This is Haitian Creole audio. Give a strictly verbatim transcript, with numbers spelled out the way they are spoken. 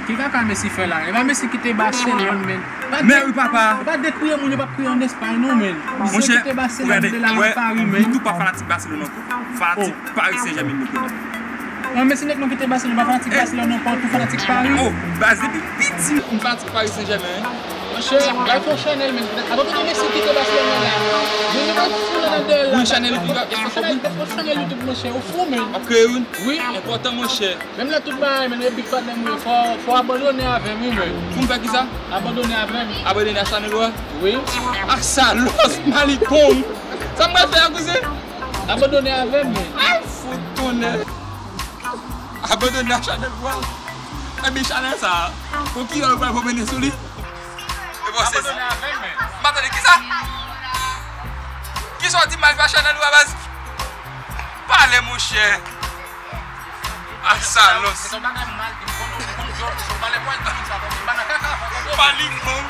Ki kaka Messi fè la? E pa Messi ki te Barcelone, men. Men wi, papa. Yo pa dekriye moun, yo pa kriye an Espay, non, men. Misye kite Barcelone, de la Pari, men. Tou pa fanatik Barcelone ankò. Fanatik Paris Saint-Germain, nou konnen. Non, men si nèg nou kite Barcelone, pa fanatik Barcelone ankò, tou fanatik Paris. Oh, baz, depi piti, m fanatik Paris Saint-Germain. Monchè, bay fon chanèl, men. Avan ke Messi kite Barcelone la. Moun yo pa fou nan dèyè la. Wi, chanèl YouTube, ap fè chanèl, fè chanèl YouTube, monchè, ou fou, men. Ap kreye youn? Wi. Enpòtan, monchè. Menm lè tout bagay, men, e big patnè m ye, fò, fò abandone avè m, wi, men. Pou m fè kisa? Abandone avè m. Abandone a chanèl ou a? Wi. A sa lòs, malikon. Sa m pral fè a, kouzen? Abandone avè m, men. Ay, fout tonnè. Abandone a chanèl ou a? Ebyen, chanèl sa a, pou ki lè ou pral pwomennen sou li? E bon, se sa. Abandone avè m, men. M pa tande, kisa? Kisa w di m al fè a chanèl ou a, baz? Pale, monchè. A sa lòs. Se yon bagay mal, m konn, m konn vyòl, se yon bagay pou al di moun sa, tande, m pa nan kaka, tande. Malikon.